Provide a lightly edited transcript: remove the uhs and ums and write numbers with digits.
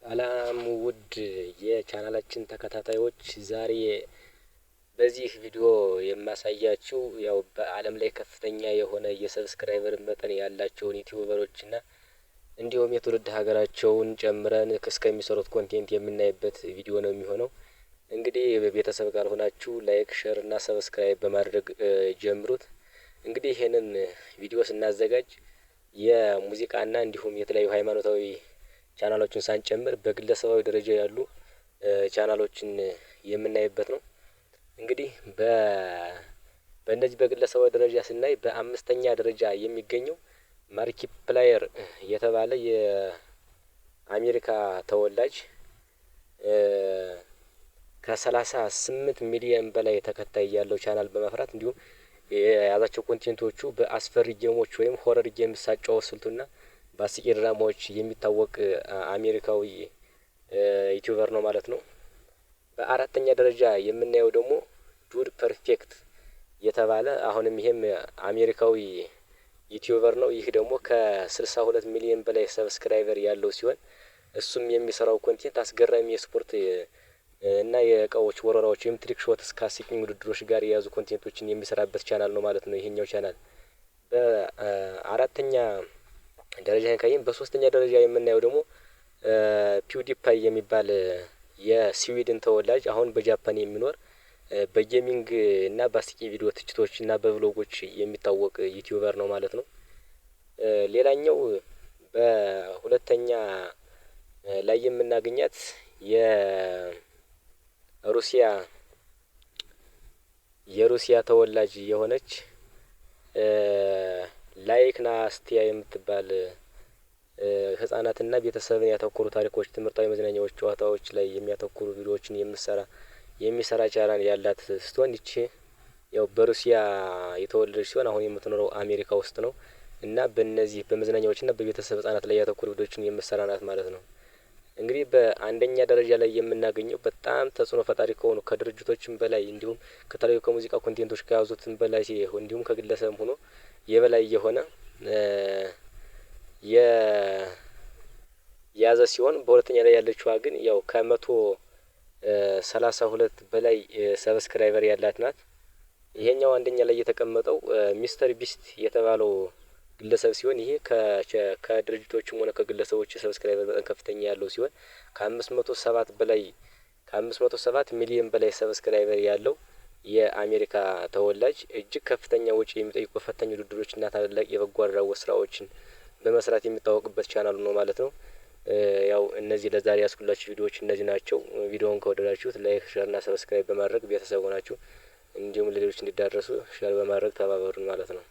ሰላም ውድ የቻናላችን ተከታታዮች፣ ዛሬ በዚህ ቪዲዮ የማሳያችሁ ያው በአለም ላይ ከፍተኛ የሆነ የ subscriber መጠን ያላቸውን YouTuber ኦች እና እንዲሁም የትውልድ ሀገራቸውን ጨምረን እስከሚሰሩት content የምናይበት ቪዲዮ ነው የሚሆነው። እንግዲህ በቤተሰብ ካልሆናችሁ like፣ share እና subscribe በማድረግ ጀምሩት። እንግዲህ ይሄንን ቪዲዮ ስናዘጋጅ የሙዚቃና እንዲሁም የተለያዩ ሃይማኖታዊ ቻናሎችን ሳንጨምር በግለሰባዊ ደረጃ ያሉ ቻናሎችን የምናይበት ነው። እንግዲህ በእነዚህ በግለሰባዊ ደረጃ ስናይ በአምስተኛ ደረጃ የሚገኘው ማርኪፕላየር የተባለ የአሜሪካ ተወላጅ ከ38 ሚሊየን በላይ ተከታይ ያለው ቻናል በማፍራት፣ እንዲሁም የያዛቸው content ኦቹ በአስፈሪ game ኦች ወይም horror games አጨዋወት ስልቱና በአስቂኝ ድራማዎች የሚታወቅ አሜሪካዊ YouTuber ነው ማለት ነው። በአራተኛ ደረጃ የምናየው ደግሞ Dude Perfect የተባለ፣ አሁንም ይሄም አሜሪካዊ YouTuber ነው። ይህ ደግሞ ከ62 ሚሊዮን በላይ subscriber ያለው ሲሆን፣ እሱም የሚሰራው content አስገራሚ የስፖርት እና የእቃዎች ወረራዎች ወይም trick shots ከአስቂኝ ውድድሮች ጋር የያዙ content ኦችን የሚሰራበት ቻናል ነው ማለት ነው። ይሄኛው ቻናል በአራተኛ ደረጃ ካየን፣ በሶስተኛ ደረጃ የምናየው ደግሞ PewDiePie የሚባል የስዊድን ተወላጅ፣ አሁን በጃፓን የሚኖር፣ በ gaming እና በአስቂኝ ቪዲዮ ትችቶች እና በ vlog ኦች የሚታወቅ YouTuber ነው ማለት ነው። ሌላኛው በሁለተኛ ላይ የምናገኛት የሩሲያ ተወላጅ የሆነች Like Nastya የምትባል፣ ህጻናትና ቤተሰብን ያተኮሩ ታሪኮች፣ ትምህርታዊ መዝናኛዎች፣ ጨዋታዎች ላይ የሚያተኩሩ ቪዲዮዎችን የሚሰራ ቻናል ያላት ስትሆን፣ ይቺ ያው በሩሲያ የተወለደች ሲሆን አሁን የምትኖረው አሜሪካ ውስጥ ነው። እና በእነዚህ በመዝናኛዎችና በቤተሰብ ህጻናት ላይ ያተኮሩ ቪዲዮዎችን የምትሰራ ናት ማለት ነው። እንግዲህ በአንደኛ ደረጃ ላይ የምናገኘው በጣም ተጽዕኖ ፈጣሪ ከሆኑ፣ ከድርጅቶችም በላይ፣ እንዲሁም ከተለያዩ ከሙዚቃ content ኦች ከያዙትም በላይ፣ እንዲሁም ከግለሰብም ሆኖ የበላይ የሆነ የያዘ ሲሆን፣ በሁለተኛ ላይ ያለችዋ ግን ያው ከ132 በላይ subscriber ያላት ናት። ይሄኛው አንደኛ ላይ የተቀመጠው ሚስተር ቢስት የተባለው ግለሰብ ሲሆን፣ ይሄ ከድርጅቶችም ሆነ ከግለሰቦች የ subscriber መጠን ከፍተኛ ያለው ሲሆን፣ ከ507 በላይ ከ507 ሚሊዮን በላይ subscriber ያለው የአሜሪካ ተወላጅ፣ እጅግ ከፍተኛ ወጪ የሚጠይቁ ፈታኝ ውድድሮችና ታላላቅ የበጎ አድራጎት ስራዎችን በመስራት የሚታወቅበት ቻናሉ ነው ማለት ነው። ያው እነዚህ ለዛሬ ያስኩላችሁ ቪዲዮዎች እነዚህ ናቸው። ቪዲዮውን ከወደዳችሁት like፣ share እና subscribe በማድረግ ቤተሰብ ሆናችሁ እንዲሁም ለሌሎች እንዲዳረሱ share በማድረግ ተባበሩን ማለት ነው።